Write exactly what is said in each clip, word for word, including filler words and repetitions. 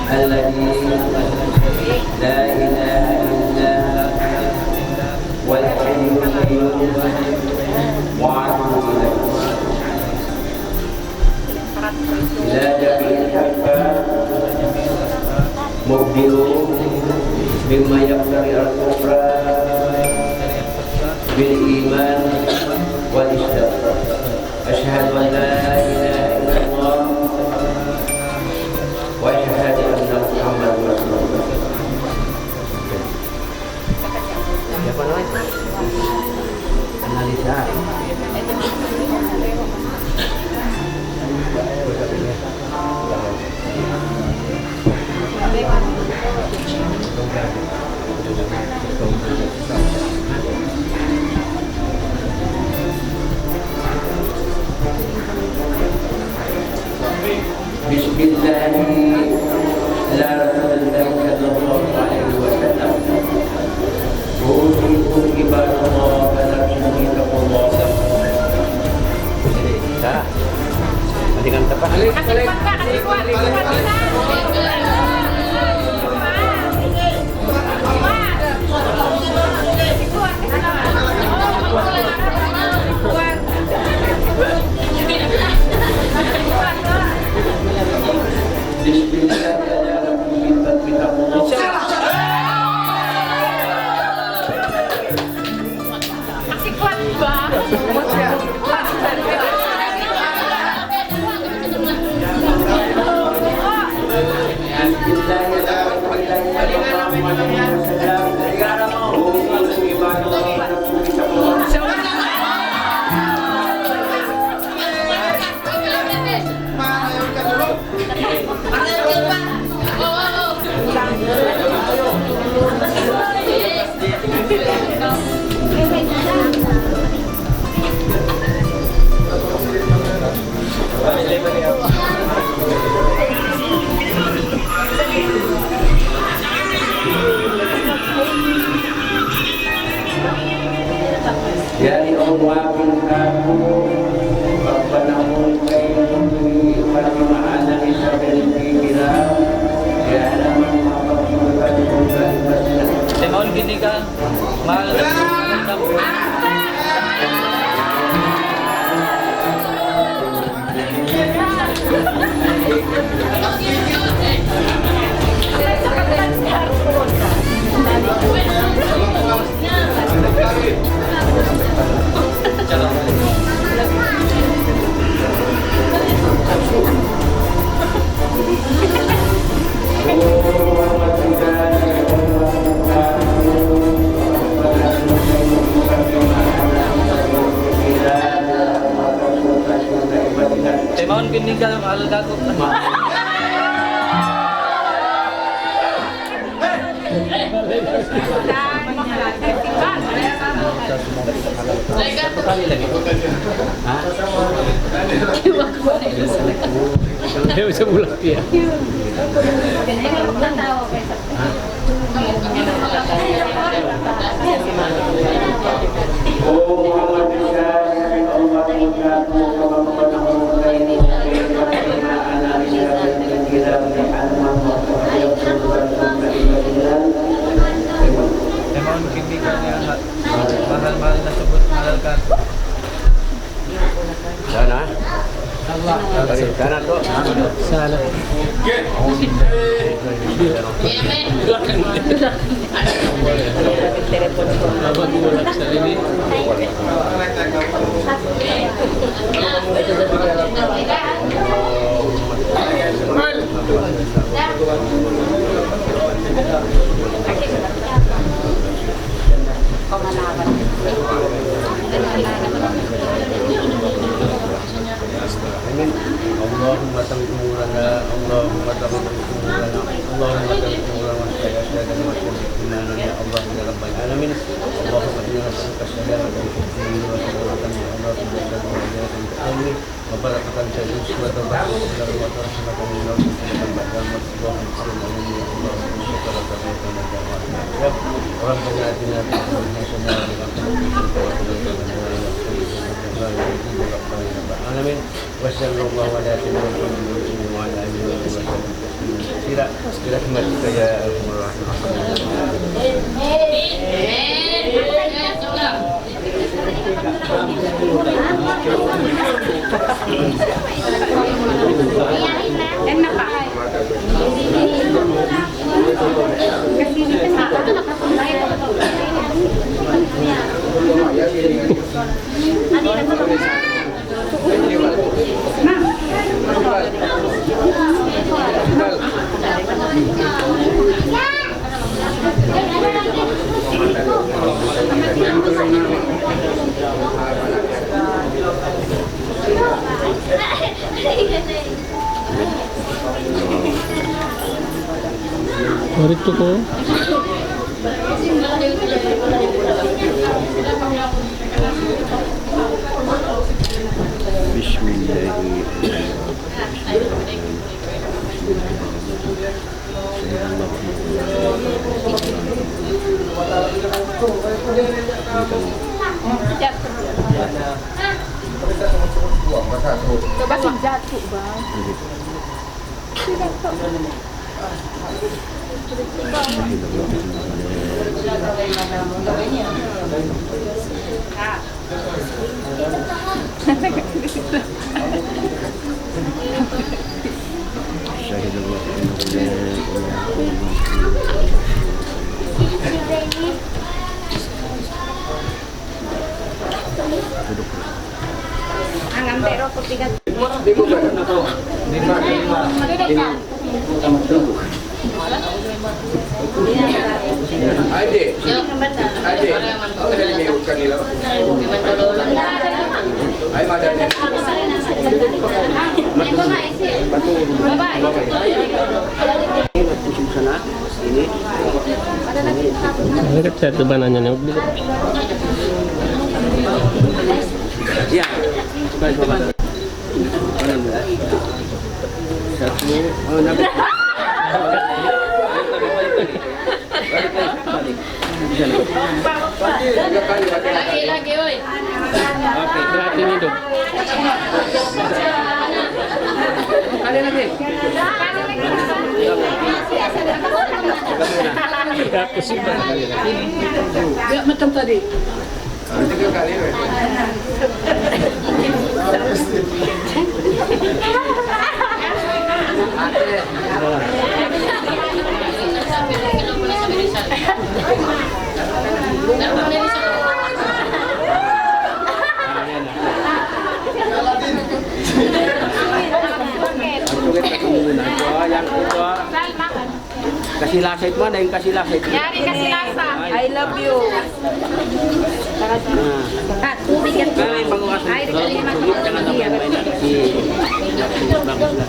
الذي لا إله إلا هو الحي القيوم وأتوب إليه. إلى جميع الأحباب مقبلون ممن يقترح الكفر بالإيمان والإسلام. أشهد أن لا إله إلا الله وأشهد أن محمدا رسول الله. Siapa namanya? Analisa. بسم الله، إلى رسول الله صلى الله عليه وسلم. أوصيكم عباد الله ونفسي بتقوى الله. Sarah, matikan ka pa. Kasi kuwan ka, kasi kuwan, kasi kuwan ka. Yari Allah pun kamu, Bapa namun kayu, Bapa maana ni saben pikiran, ya halaman mapa pun kayu, Bapa maana. Tenon gini ka. Timaun kini ka, mahal ka ko. Satu kali lagi. Ha? Ayaw sa bulak niya. Ha? O Muhammad, Timaun kini ka niya, ha? Mahal, mahal na subut, mahal ka. Sana. Sana to. Sana. آمين. اللهم تغفر لنا، اللهم تغفر لنا، اللهم تغفر لنا وسائر أشهادنا وثبت إيماننا يا الله يا رب العالمين. اللهم إنا نسألك السلامة في الدين وسلامة في الآخرة وسلامة في الدين. وبركة في الرزق وتوفيق وترحمة من الموت وسلامة بعد الموت. اللهم صل على النبي، اللهم صل على سيدنا محمد. ربنا آتنا في الدنيا حسنة وفي الآخرة حسنة وقنا عذاب النار. رب العالمين. وصلى الله على سيدنا محمد وعلى آله وصحبه وسلم. Birahmatika ya arhamar rahimin. Ari tu ko. Bismillahirrahmanirrahim. Basi jatuh, Bang. شهد الله أنه لا إله إلا هو. Ang ambil rokok tiga. Ade. Ade. Ay, madali. Ini. Ini. Ini kecil tu bananya ni. Ya. Satu. Oh, nampak. Lagi, lagi, oi. Hati-hati ni tu. Kali lagi. Ya, pusing. Ya, macam tadi. Yang kedua. Kasi lasa itu, ada yang kasi lasa itu. Yari kasi lasa. I love you. Ah. Ah, tubig yan. Ay, bango kasi. Ay, di ka naman. Jangan sampai na. Iya. Bagus na.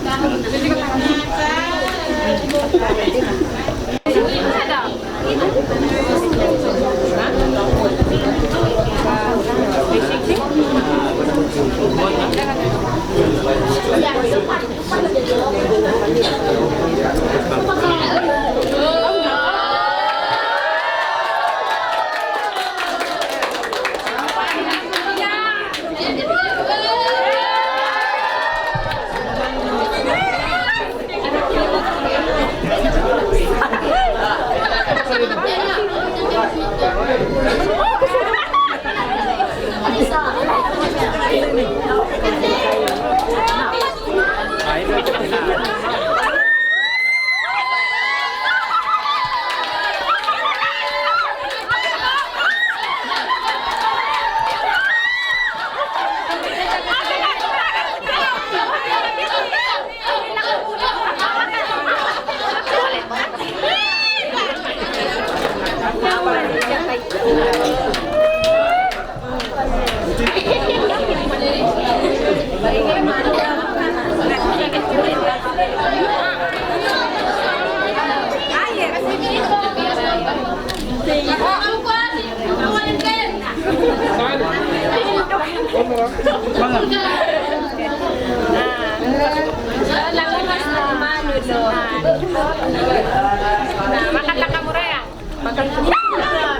Makan na kamu, Raya. Makan na kamu, Raya.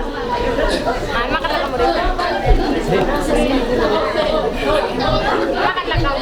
Makan na kamu, Raya. Makan na kamu.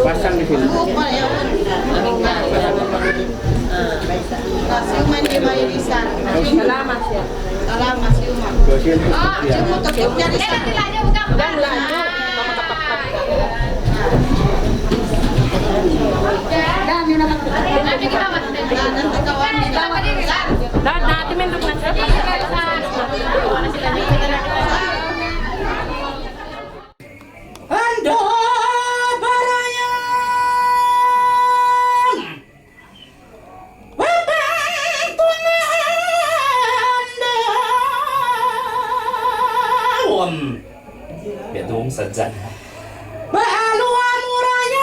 Pasang di sini. Salamat, sir. Salamat, sir. Handa' barayang, wapan tumandaun. Biya' tuud sadja. Bahaluan murayang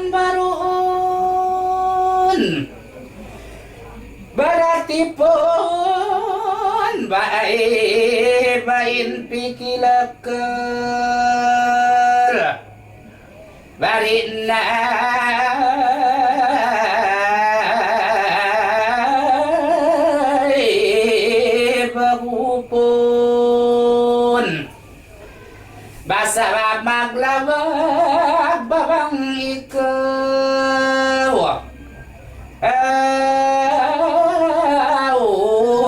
baruun. Baratipun ba'ay ba'in pikilakal. Bari' na bagupun. Basa' ba maglawag ba bang ikaw? Aw,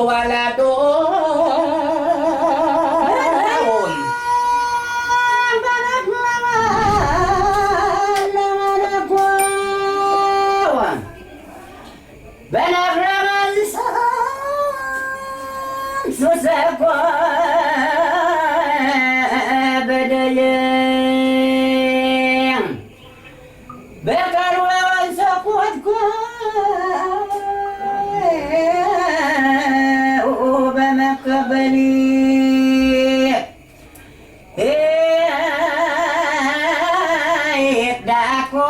wala' duun. Banag laman sa susa ko badayang. Bakal wawan sa kuwat ko uba makabalik. Hit da aku